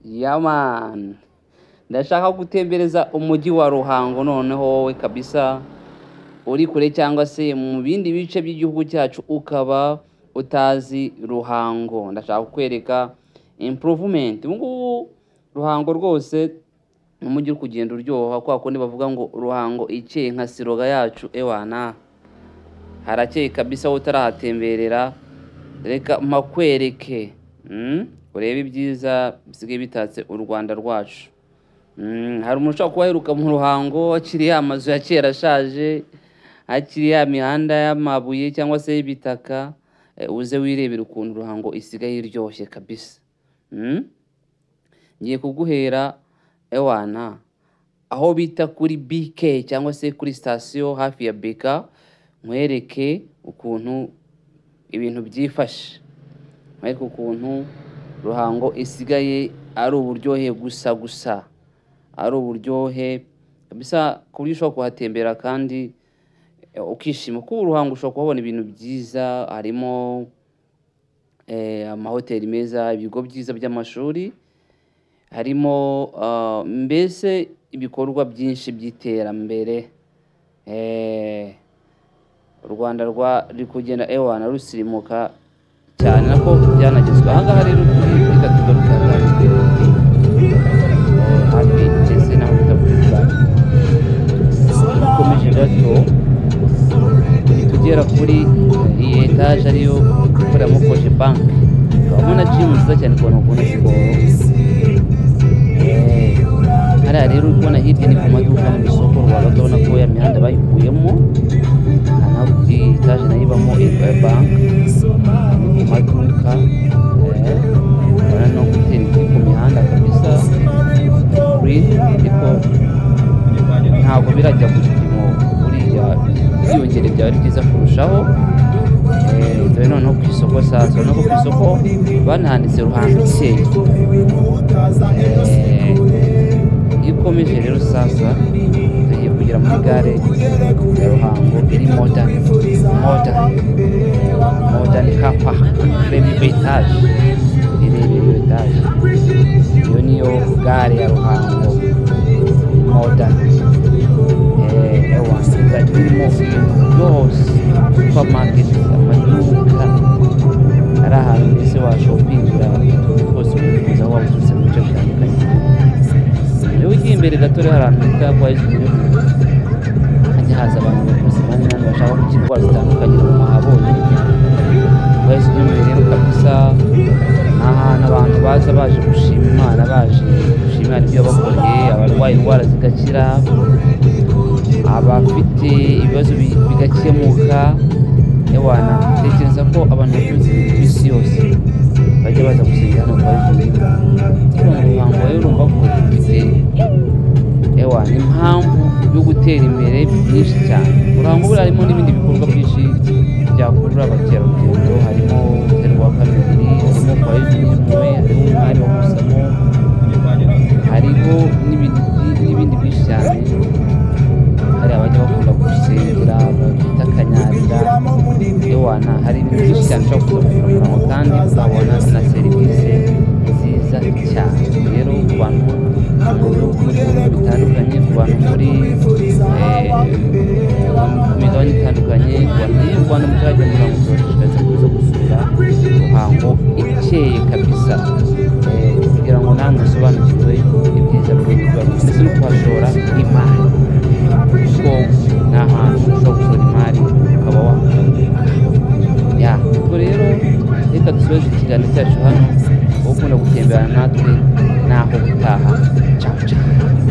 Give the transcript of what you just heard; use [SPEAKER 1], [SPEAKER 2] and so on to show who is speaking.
[SPEAKER 1] Yeah man, ndashaka gutembereza umujyi wa Ruhango. Noneho wowe kabisa uri kure cyangwa se mu bindi bice by'igihugu cyacu ukaba utazi Ruhango, ndashaka kukwereka improvement. Ubu ngubu Ruhango rwose ni umujyi uri kugenda uryoha, kwa kundi bavuga ngo Ruhango ikeye nka slogan yacu. Ewana, harakeye kabisa. Wowe utarahatemberera, reka mpakwereke, urebe ibyiza bisigaye bitatse u Rwanda rwacu. Hari umuntu ushobora kuba aheruka mu Ruhango akiri ya mazu ya kera ashaje, hakiri ya mihanda y'amabuye cyangwa se y'ibitaka. Uze wirebere ukuntu Ruhango isigaye iryoshye kabisa. Ngiye kuguhera, ewana, aho bita kuri BK cyangwa se kuri sitasiyo hafi ya BK, nkwereke ukuntu ibintu byifashe, nkwereke ukuntu Ruhango isigaye ari uburyohe gusa gusa, ari uburyohe kabisa, ku buryo ushobora kuhatembera kandi ukishima, kuko Ruhango ushobora kuhabona ibintu byiza. Harimo amahoteli meza, ibigo byiza by'amashuri, harimo mbese ibikorwa byinshi by'iterambere. U Rwanda ruri kugenda, ewana, rusirimuka cyane, nako byanagezwe. Aha ngaha rero turi, reka tugaruke aha ngaha kuri BK, hafi ndetse n'aho bita kuri banki. Dukomeje gato uhita ugera kuri iyi etaje ariyo ikoreramo Cogebanque, ukabamo na gym nziza cyane ku bantu bakunda siporo. Hariya rero uri kubona hirya ni ku maduka mu isoko rwagati. Urabona ko ya mihanda bayikuyemo. Aha naho iyi etaje nayo ibamo banki, ni ku maduka. Urabona no gutera ibiti ku mihanda kabisa, green, ariko ntabwo birajya ku gipimo. Buriya byiyongere byaba ari byiza kurushaho. Dore noneho ku isoko sasa, urabona ko ku isoko banahanditse Ruhango ikeye. Iyo ukomeje rero sasa tugiye kugera muri gare ya Ruhango iri modern, modern, modern car park. Reba iyo etaje, irebe iyo etaje, iyo niyo gare ya Ruhango modern. Ewa, izajya irimo ibintu byose, supermarket, amaduka, ari ahantu mbese washopingira utuntu twose wifuza, waba uturutse mu bice bitandukanye. Iyo ugiye imbere gato rero hari ahantu bita kwa Yesu, hajya haza abantu baturutse impande n'ahandi bashaka gukira indwara zitandukanye mu mahabonye. Kwa Yesu rero kabisa ni ahantu abantu baza baje gushima Imana, baje gushima Imana ibyo yabakoreye, abarwaye indwara zigakira, abafite ibibazo bigakemuka. Ewana, tekereza ko abantu baturutse ku isi yose bajya baza gusengera hano kwa Yesu. Urumva Ruhango rero, urumva ko ifite, ewana, impamvu yo gutera imbere byinshi cyane. Ruhango buriya harimo n'ibindi bikorwa byinshi byakurura abakerarugendo. Harimo Hotel Rwa Kamegeri, harimo kwa Yezu Nyirimpuhwe, hariho Umwari wa Musamo, hariho n'ibindi byinshi cyane. Hari abajya bakunda gusengera bita Kanyarira. Ewana, hari ibintu byinshi cyane ushobora kuza gusura mu Ruhango kandi ukabona na serivisi nziza cyane. Rero ku bantu mu bihugu bitandukanye, ku bantu muri ku migabane itandukanye, ku bantu muri Rwanda mutarajya mu Ruhango, tubashishikariza kuza gusura Ruhango ikeye kabisa, kugira ngo namwe musobanukirwe ibyiza by'umujyi wa Ruhango ndetse no kuhashora imari, kuko ni ahantu ushobora gushora imari ukaba wakunguka. Ya, ubwo rero reka dusoze ikiganiro cyacu hano. Wowe ukunda gutemberana natwe, naho gutaha. Ciao ciao.